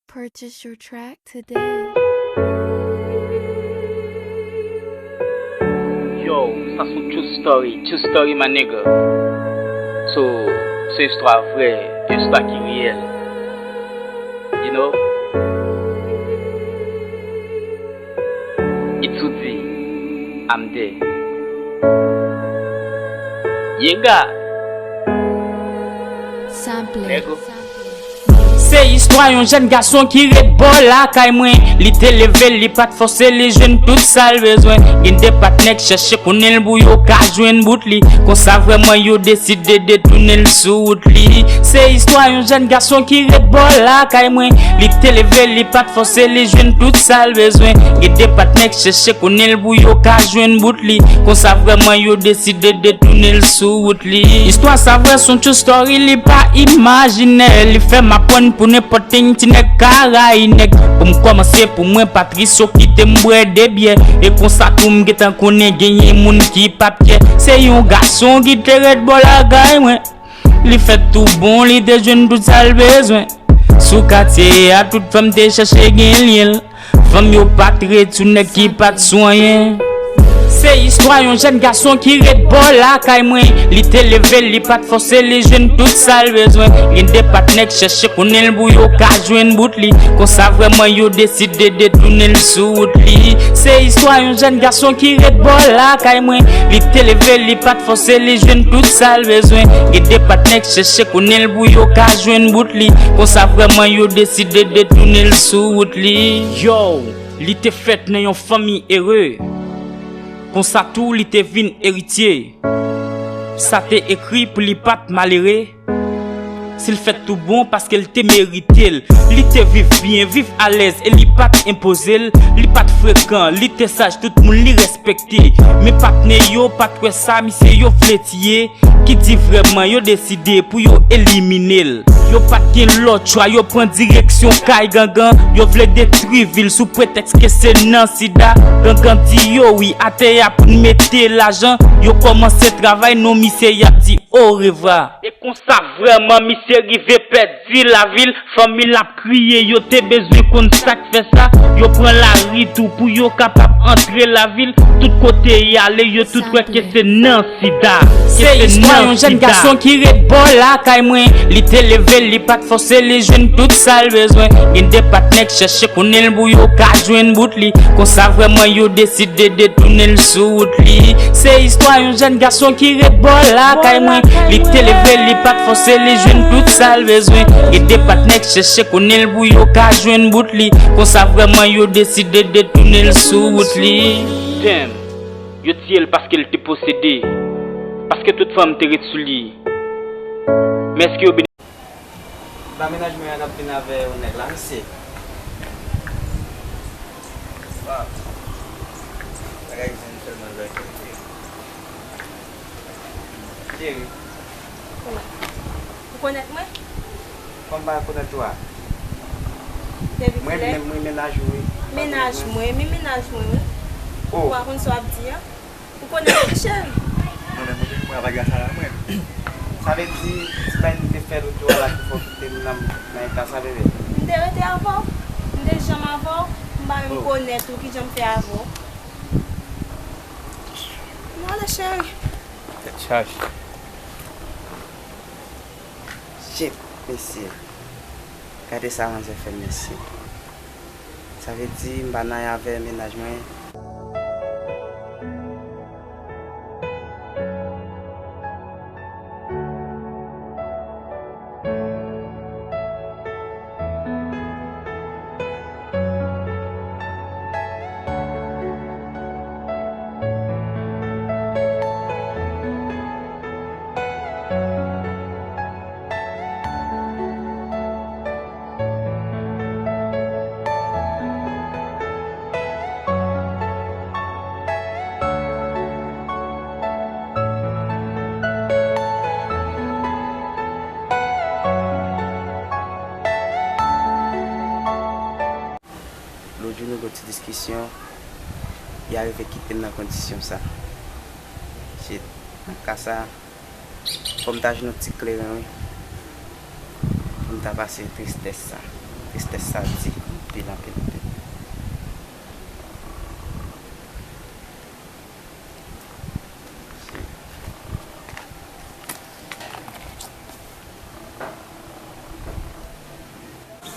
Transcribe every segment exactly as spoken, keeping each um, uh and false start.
Purchase your track today. Yo, sa se yon true story, true story, my nigga. So, se istwa vrè, yon istwa ki reyèl. You know? It's Oudi, I'm there. Yega. Sample. Nègo. Se istwa yon jèn gason ki ret bò lakay mwen. Li te leve, li pa t fòse, li jwenn tout sa l bezwen. Gen de patnè k chèche konnen l pou yo ka jwenn bout li. Konsa vrèman yo deside detounen l sou wout li. Se istwa yon jèn gason ki ret bò lakay mwen. Li te leve, li pa t fòse, li jwenn tout sa l bezwen. Gen de patnè k chèche konnen l pou yo ka jwenn bout li. Konsa vrèman yo deside detounen l sou wout li. Istwa sa vrè, s on true story, li pa imajinè. Li fè m aprann pou nenpòt thing ti nèg ka rayi nèg. Pou m kòmanse, pou mwen pa tris, yo kite m bwè de byè. E konsa tou m gentan konnen genyen moun ki p ap kyè. Se yon gason ki te ret bò lakay mwen. Li fèt tou bon, li te jwenn tout sa l bezwen. Sou katye a, tout fanm te chèche gen lyen l. Fanm yo pa t ret sou nèg ki pa t sou anyen. Se istwa yon jèn gason ki ret bò lakay mwen. Li te leve, li pa t fòse, li jwenn tout sa l bezwen. Gen de patnè k chèche konnen l pou yo ka jwenn bout li. Konsa vrèman yo deside detounen l sou wout li. Se istwa yon jèn gason ki ret bò lakay mwen. Li te leve, li pa t fòse, li jwenn tout sa l bezwen. Gen de patnè k chèche konnen l pou yo ka jwenn bout li. Konsa vrèman yo deside detounen l sou wout li. Yo, li te fèt nan yon fanmi ere. Konsa tou li te vin eritye. Sa te ekri pou li pa t malere. Si l fèt tou bon, paske l te merite l. Li te viv byen, viv alèz e li pa t enpoze l. Li pa t frekan, li te saj, tout moun li respekte. Men patnè yo pa t wè sa misye yo vle tiye. Ki di vrèman yo deside pou yo elimine l. Yo pa t gen lòt chwa, yo pran direksyon kay gangan. Yo vle detwi vi l sou pretèks ke se nan sida. Gangan di yo wi, atè a pou n mete lajan. Yo kòmanse travay, non misye y ap di orevwa. E konsa vrèman misye rive pèdi lavi l, fanmi l ap kriye, yo te bezwen konn sa k fè sa. Yo pran lari tou pou yo kapab antre lavi l. Tout kote y ale, yo tout wè ke se nan sida. Se istwa yon jèn gason ki ret bò lakay mwen. Li te leve, li pa t fòse, li jwenn tout sa l bezwen. Gen de patnè k chèche konnen l pou yo ka jwenn bout li. Konsa vrèman yo deside detounen l sou wout li. Se istwa yon jèn gason ki ret bò lakay mwen. Li te leve, li pa t fòse, li jwenn tout sa l bezwen. Gen de patnè k chèche konnen l pou yo ka jwenn bout li. Konsa vrèman yo deside detounen l sou wout li. Damn. Yo tiye l paske l te posede. Paske tout fanm te ret sou li. Men èske yo Ba menaj mwen an k ap vin avè yon nèg la, mesye. Waw. Bagay zen sèlman l wè kèlke. Cheri. Ou konèt mwen? Kòman m pa konèt ou a? Depi kilè? Mwen menm, mwen menaj ou, wi. Menaj mwen, men menaj mwen, wi. Oh. Ou pa konn sa w ap di a? Ou konnen mwen, cheri. Mwen menm, mwen, mwen pa gen sa la, mwen. Sa vle di, se pa yon te fè lòt jou a la ki fè w kite m nan, nan eta sa, bebe? M te rete avè w. M te janm avè w. M pa menm konèt ou, kijan m fè avè w. M ale, cheri. Tèt chaje. Shit, mesye. Gade sa manzè fè m, mesye. Sa vle di m pa nan avè menaj mwen. Lòt jou nou gen yon ti diskisyon, li arive kite m nan kondisyon sa. Shit, nan ka sa, fò m ta jwenn yon ti kleren, wi. Pou m ta pase tristès sa. Tristès sa di anpil, anpil, anpil.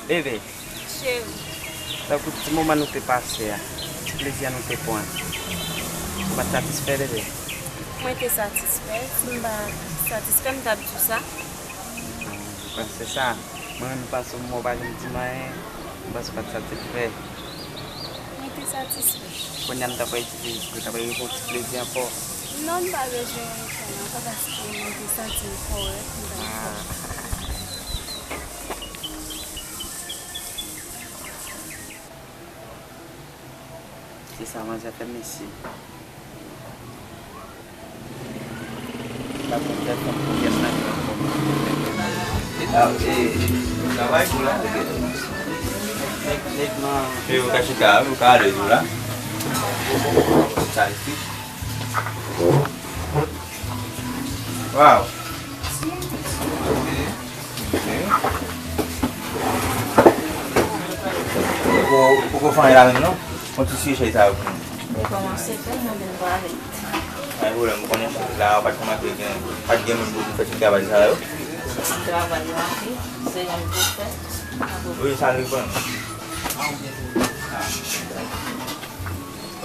Bebe. Cheri. Tankou ti moman nou te pase a, ti plezi a nou te pran, ou pa t satisfè, bebe? Mwen te satisfè. Si m pa satisfè, m t ap di w sa. Ou panse sa? Mwen menm, m panse w, mwen pa janm di m anyen. M panse w pa t satisfè. Mwen te satisfè. Kounye a m ta pral di, m ta pral refè yon ti plezi ankò. Non, m pa bezwen refè l ankò paske mwen te santi m kòrèk, m t ap fè. Se sa manzè fè, mesye. Travay pou la. Nèg, nèg nan. Yo ka chita, yo ka ale tou la. Sa isit. Waw. Poko, poko fè anyen la menm non. Yon ti sijè sa yo pou nou. Li kòmanse fè, mwen vin pale. Pa gen pwoblèm, ou konnen la, ou pa t kòmanse gen, pa t gen moun pou fè ti travay sa yo. Ti travay yo anpil, se yon pou fè. Wi, sa li pran.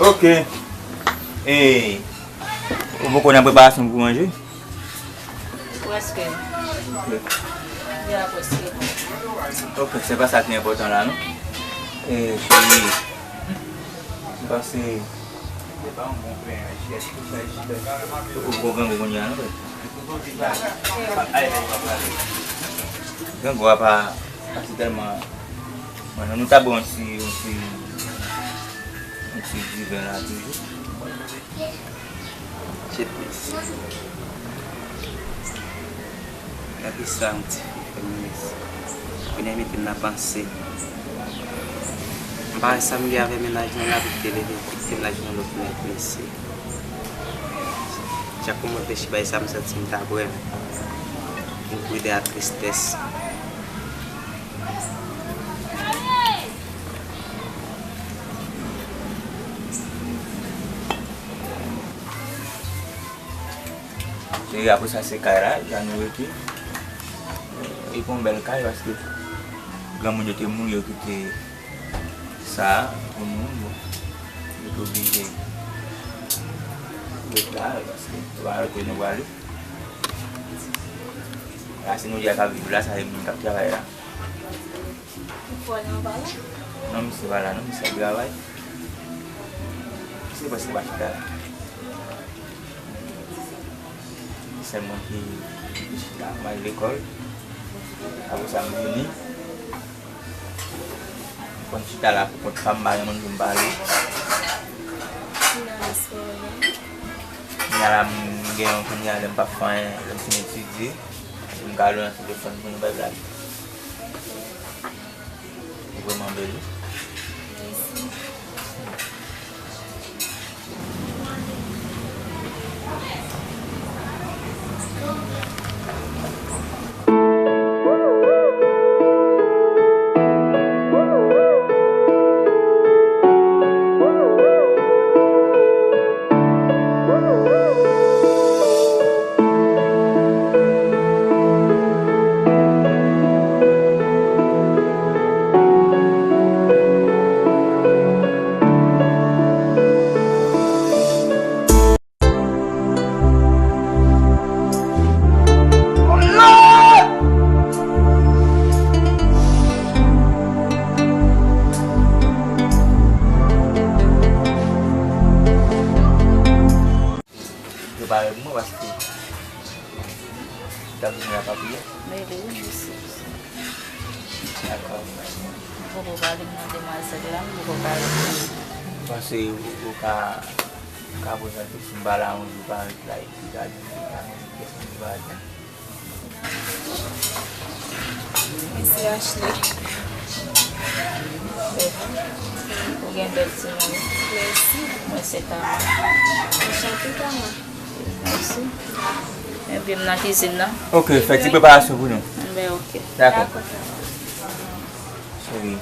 Ok. E, ou poko nan preparasyon pou manje? Prèske. Ok. Ya, prèske. Ok, se pa sa ki enpòtan la, non. E, cheri, m panse, se pa yon bon pen, cheri. Ou bon grangou kounye a, non, frè? Grangou a pa, pa si tèlman, bon, nou ta bwè yon ti, yon ti, yon ti diven la toujou. Tchit, mesye. Gade sa yon ti fi fè m, mesye. Kounye a mete m nan panse. M pa wè sa m gen avè mennaj mwen la pou kite leve, pou kite laj nan lòt nèg, mesye. Chak fwa m reflechi bay sa, m santi m ta bwè m. M kouri dèyè tristès. E apre sa, se kay la, jan nou rete. E pa yon bèl kay, paske granmoun yo te mouri, yo kite sa a pou nou, bon. Yo te oblije ret la, paske se pa kote nou prale. La, se nou di a k ap viv la, sa se moun k ap travay la. Ou kwè l anba la? Non, misye pa la, non, misye ap travay. Misye prèske pa chita la. Sèl mwen ki, ki chita, m al lekòl. Apre sa, m vini. M konn chita la pou kont pa m, m pa gen moun pou m pale. Kounye a la, m gen yon kounye a, lè m p ap fè anyen, lè m fin etidye, m ka ale nan telefòn pou nou bay blag. Ou vrèman bèl, wi. Mèsi. Yo pa rèd mwen paske yo t ap di m rapapye. Mele wi, mesye. Dakò. M poko pale m nan demwazèl la, m poko pale. M panse ou ka, ou ka prezante si m pa la yon jou parèt la epi gade si m pa gen kèk moun ki parèt la. Mesye Ashley. Ou gen bèl timoun. Mèsi. Mwen se Tama. Anchante, Tama. Mèsi. Envye m nan kizin nan. Ok, fè ti preparasyon pou nou. Ben, ok. Dakò. Dakò, Tama. Wi.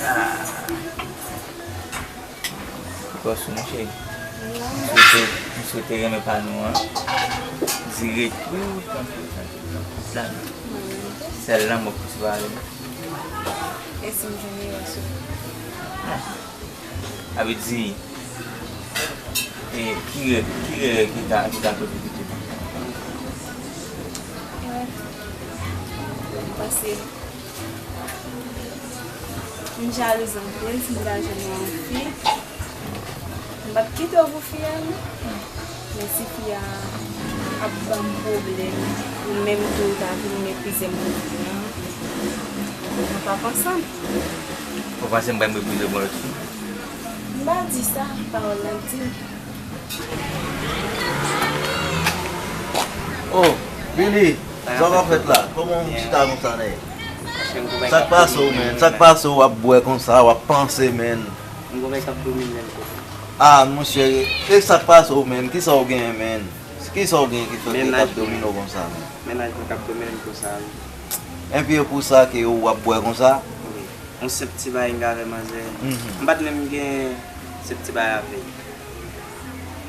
Ah. Bòs ou, mon cheri. M swete, m swete renmen pa nou an dire tou, tankou, tankou, tankou. Sèl lanmou ki sipare nou. E si m jwenn yon sou? A vle di, e, ki rèv, ki rèv ki ta, ki ta koze kite nou? Rèv. Pase m jalouz anpil, si m ta jwenn yon fi. M p ap kite w pou fi a, non. Men si fi a ap ban m pwoblèm, ou menm tou, ou ta vin meprize m pou fi a, nou p ap ansanm. Ou panse m pral meprize w pou yon lòt fi? M pa di sa, pawòl la di. Oh, Billy, sa w ap fè la? Kòman w chita konsa, nèg? Sa k pase w, menn? Sa k pase w, w ap bwè konsa, w ap panse, menn? M gon bagay k ap domine m konsa. Ah, monchè, e sa k pase w, menn? Kisa w genyen, menn? Kisa w genyen ki fè ke k ap domine w konsa, menn? Mennaj mwen k ap domine m konsa, wi. Enpi e pou sa ke w ap bwè konsa? Wi. Yon senp ti bagay m gen avè manzè. Mhm. M pa t menm gen senp ti bagay avè l.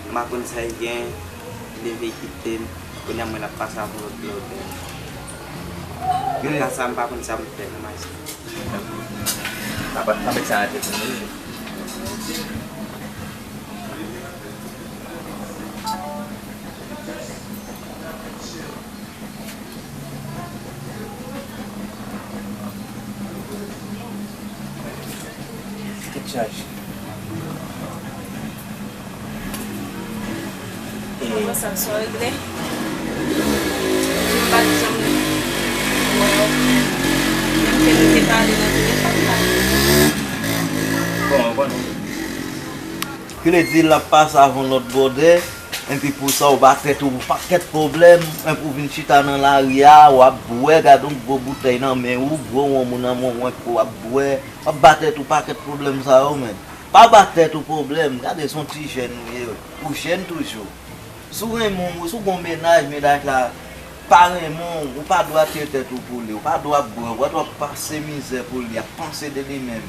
M pa konn sa l gen, li leve l kite m. Kounye a mwen ap pase avè yon lòt blòdè. Kaka sa m pa konn sa m fè nan mache. Apa, pa met sa nan tèt ou, non. Tèt chaje. E konsa, sa w regle? M pa t janm wè w. Menm ke nou te pale nan telefòn la. Bon, bon. Ki vle di l ap pase avè yon lòt bwòdè, enpi pou sa w ba tèt ou yon pakèt pwoblèm, enpi w vin chita nan lari a, w ap bwè, gade yon gwo boutèy nan men ou, gwo wonm ou nan men w, enpi w ap bwè, w ap ba tèt ou pakèt pwoblèm sa yo, menn. Pa ba tèt ou pwoblèm, gade se yon ti jèn ou ye, ou jèn toujou. Si w renmen w, si w gon mennaj, mennaj la pa renmen w, ou pa dwe tire tèt ou pou li, ou pa dwe bwè, ou pa dwe pase mizè pou li, ap panse de li menm.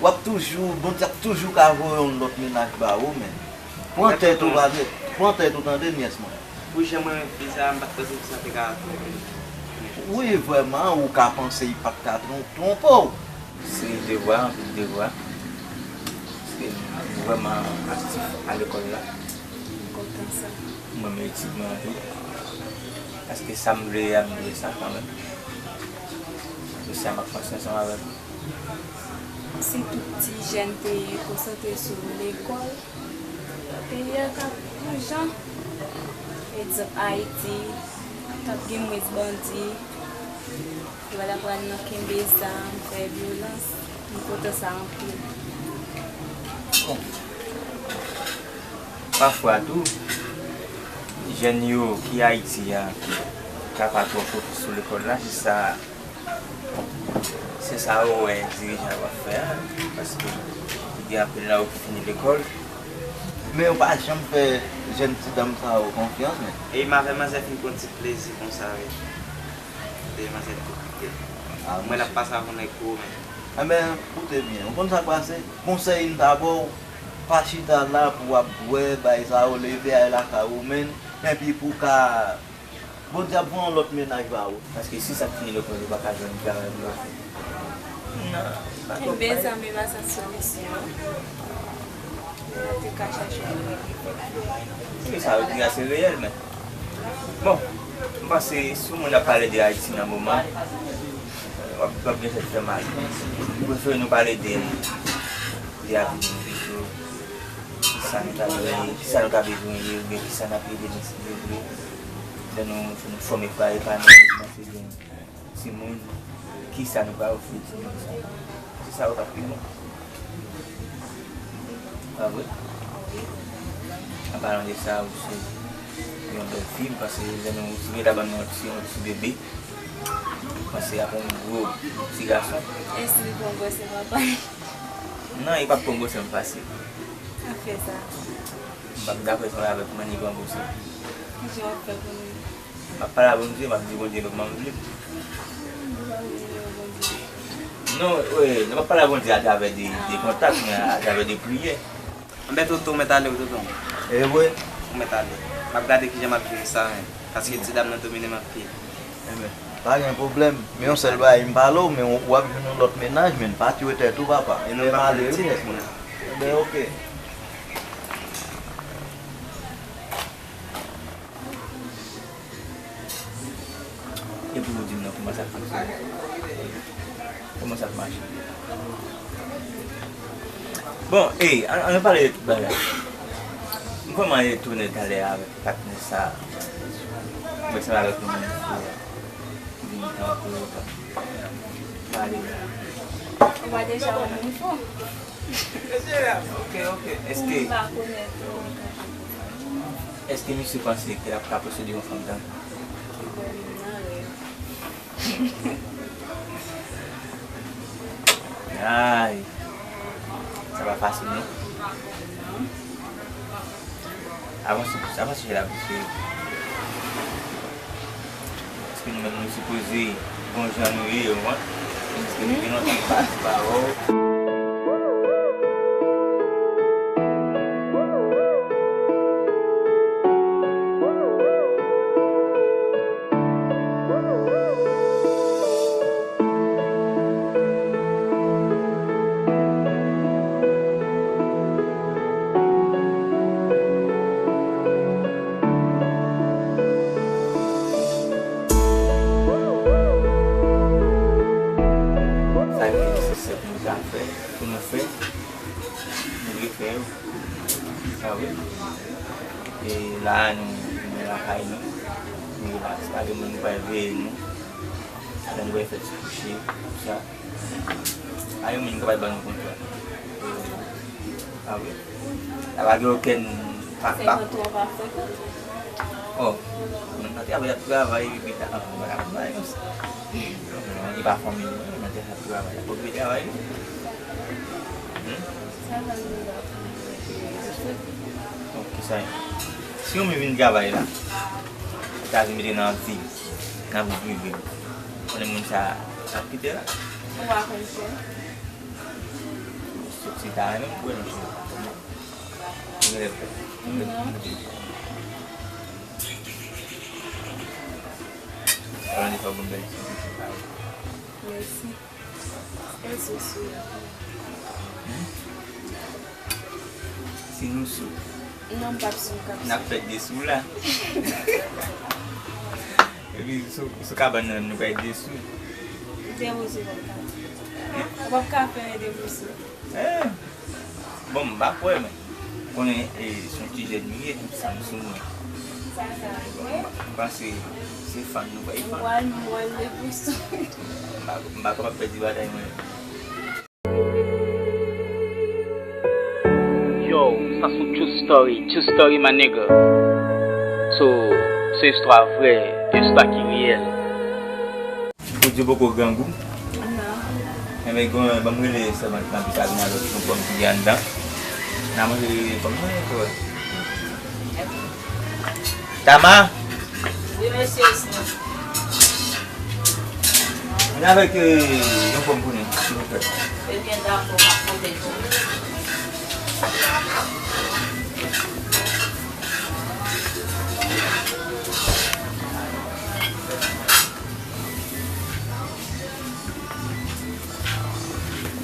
W ap toujou, Bondye ap toujou ka voye yon lòt mennaj ba ou, menn. Pran tèt ou, pa vle, pran tèt ou tande, nyès mwen. Pou jan mwen renmen fi sa, m pa t panse fi sa te ka twonpe m. Wi, vrèman, ou ka panse li pa t ka tron-, twonpe w. Se devwa, anpil devwa. Paske m vrèman aktif a lekòl la. M kontan sa. M renmen etid mwen anpil. Paske sa m vle a, m vle sa kanmenm. Mesye a, m ap panse ansanm avè l. Si tout ti jèn te konsantre sou lekòl, peyi a t ap yon jan. Egzanp, Ayiti t ap gen mwens bandi, yo pa t ap pral nan kenbe zam, fè vyolans. M kontan sa anpil. Bon. Pafwa tou, jèn yo ki Ayiti a, ki ka pa twò fokis sou lekòl la, se sa, se sa yo wè dirijan yo ap fè a, paske gen anpil nan yo ki fini lekòl. Men yo pa janm fè jèn ti dam sa yo konfyans, men. E m avè manzè fin pran ti plezi konsa, wi. Kote manzè tou kite. Ah, mwen l ap pase avè yon nèg gwo, men. Enben, koute byen, ou konn sa k pase? Konsèy m ta ba w, pa chita la pou w ap bwè, bay sa yo, leve al lakay ou, menn. Enpi pou w ka, Bondye ap voye yon lòt mennaj ba ou. Paske si sa k fini lekòl yo pa ka jwenn travay pou yo fè. Non, pa twò pale. Kenbe zanmi pa sa solisyon. Mwen te ka chache yon nèg. Wi, sa yo di a se reyèl, men. Bon, m panse si yon moun ap pale de Ayiti nan moman, w ap, w ap gen tèt fè mal. M prefere nou pale de, de avni nou pito, kisa nou ta dwe ye, kisa nou ta bezwen ye, oubyen kisa n ap ede nou si Dye vle. Lè nou, nou fòme, prepare pa nou, nou kòmanse gen timoun, kisa nou ka ofri timoun sa yo? Se sa yo k ap pi bon. Pa vre? An palan de sa, ou se yon bèl fi, m panse lè nou rive la ban nou yon ti, yon ti bebe, m panse ap yon gwo ti gason. Èske li pran gwosè papa? Non, li p ap pran gwosè m fasil. Afè sa. M p ap dakò ansanm avèk ou, men li pran gwosè. Kijan w ap fè pou nou M ap pale a Bondye, m ap di Bondye kòman m vle. Non, wi, nou p ap pale a Bondye atravè de, de kontak, men atravè de priyè. Anben, tonton, ou mèt ale, wi, tonton. E vre? Ou mèt ale. M ap gade kijan m ap jere sa, men. Paske ti dam nan domine m anpil. Enben, pa gen pwoblèm. Men yon sèl bagay, m pale w, men w, w ap jwenn yon lòt mennaj, men pa tiye tèt ou, papa. E non, m ale, wi, nèt mwen. Enben, oke. Epi ou di m nan kòman sa fonksyone. Kòman sa ap mache? Bon, ey, ann, ann pale de tout bagay. M vrèman etone talè avèk patnè sa. Mwen sanble avèk yon moun fou. Vin tankou pale. Ou pa deja wè moun fou? Ok, ok. Èske, èske misye panse ke l ap ka posede yon fanm tankou? Ay, sa pa fasil non. Avanse plis, avanse jwe la plis. Èske nou menm nou sipoze bon jan nou ye, ou konprann? Èske nou gen lontan nou pa di pawòl? Sa ki nesesè pou nou ta fè, pou nou fè, nou dwe fè yo. Sa vre. E la a, nou, nou lakay nou. Nou rilaks. Pa gen moun ki pral veye nou. Lè nou pral fè ti kouche, tout sa. Pa gen moun ki pral ban nou kontrè. Pa vre? La pa gen okenn pakpak. Se kontrè w pa frekante. Oh, moun nan travay, ap travay, epi ta, ap travay konsa. Li pa fanmi mwen, nan te ap travay, ap okipe travay li. Hmm? Bon, kisa? Si yon moun vin travay la, ta vin mete nan vi, nan vi prive, konnen moun sa ap kite la. Ou pa konn fè. Soti ta renmen m kwè nan chou. Mwen lè fè. Non. Alò, li fè bon bèl ti. Mèsi. Mèsi, sou. Si nou sou. Non, m p ap sou, m p ap sou. N ap fè de sou la. Epi sou, sou kabann nan, nou fè de sou. De sou, w p ap ka. Hein? W p ap ka fè de sou. Eh. Bon, m pa kwè, men konnen, eh, se yon ti jèn li ye, sa m sou mwen. Sa, sa, m panse se fann nou pa e fann. Mwen, mwen, le pou sou. M pa, m pa kapab pèdi batay mwen. Yo, sa se yon true story, true story, my nigga. So, se istwa vrè, yon istwa ki reyèl. Ou di poko grangou? Non. Enben, gon, ban m rele sèvant lan, pou sa vin avèk yon pòm ki gen anndan. N a manje pòm nan, frè. Tama? Wi, mesye, isi. Vin avèk, euh, yon pòm pou nou, silvouplè. Ebyen, dakò, m ap pote l pou ou.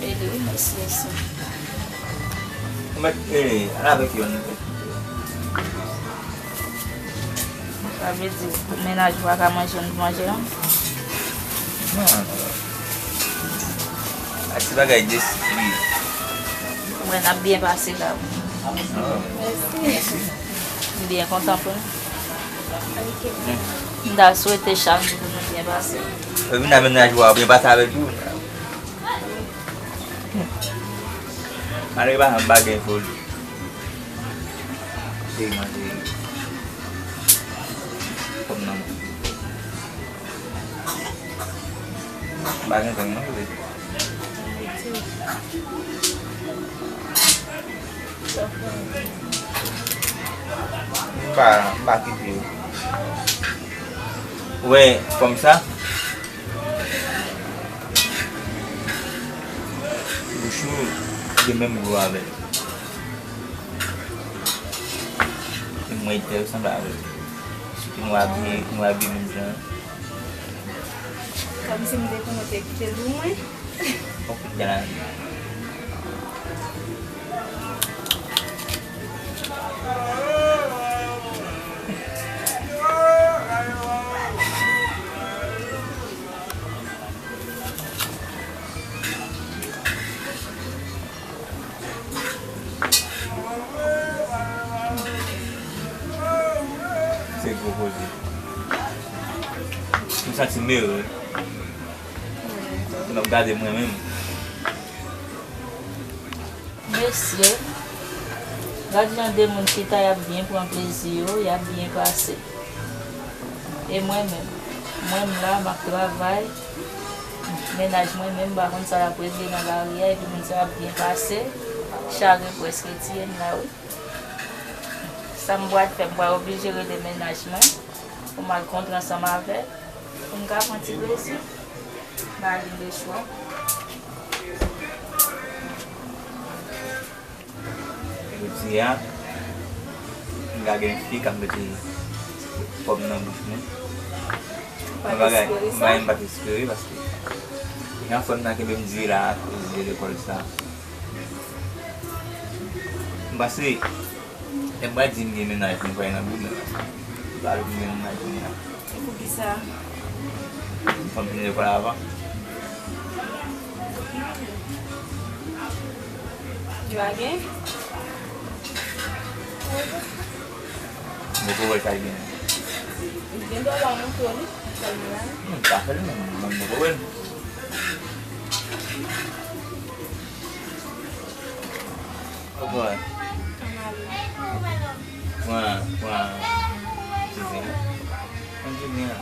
Ede wi, mèsi, mèsi. Ou mèt, eh, al avèk yonn. Sa vle di, mennaj ou pa ka manje, nou manje, non? Non. A ti bagay de sipri. Mwen, n ap byen pase la. Oh. Mèsi. M byen kontan pou nou. M ta swete chak jou pou nou byen pase. Epi nan mennaj ou a byen pase avèk ou. Malgre pa janm bagay foli. Cheri manje. Kòm nan mwen. M pa gen zong non, bebe. M pa, m pa kite yo. Ou wè fòm sa? Bouch ou gen menm gou avè l. E mwen tèl sanble avè l. Sitou nou abiye, nou abiye menm jan. Kòmsi m te konnen w te kite l pou mwen. Bon, kounye a la. Se gwo koze. M santi m ere. Lè w ap gade mwen menm. Mesye, gad jan de moun chita, y ap byen pran plezi yo, y ap byen pase. E mwen menm, mwen m la, m ap travay, mennaj mwen menm, m pa konn sa l ap regle nan lari a, epi moun sa ap byen pase, chagren prèske tiye m la, wi. Sa m pral fè, m pral oblije rele mennaj mwen pou m al kontre ansanm avè l, pou m ka pran ti plezi. M pa gen lechwa. Jodi a, m ka gen fi k ap mete pòm nan bouch mwen. Yon bagay, yon bagay m pa t espere, paske jan frè m nan kenbe m di la akoz de lekòl sa. M panse, lè m pral di m gen mennaj, m pral nan bouch mwen. M pa vle m gen mennaj kounye a. E poukisa? Fò m fini lekòl avan. Yo a gen? M poko wè sa l gen. Li gen dwa pa montre w li, sa l gen la. Hmm, pa fè l non, mwen m poko wè l. Ou pran. Pran, pran ti zen an. Pran ti zen an.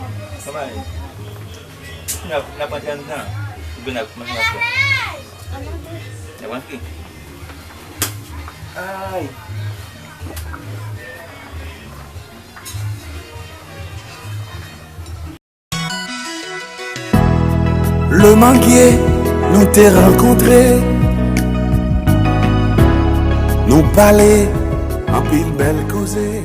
Kòman e? N ap, n ap antre anndan. Oubyen n ap kòmanse n ap fè. N ap antre. Le Manguier, nou te rankontre, nou pale anpil bèl koze.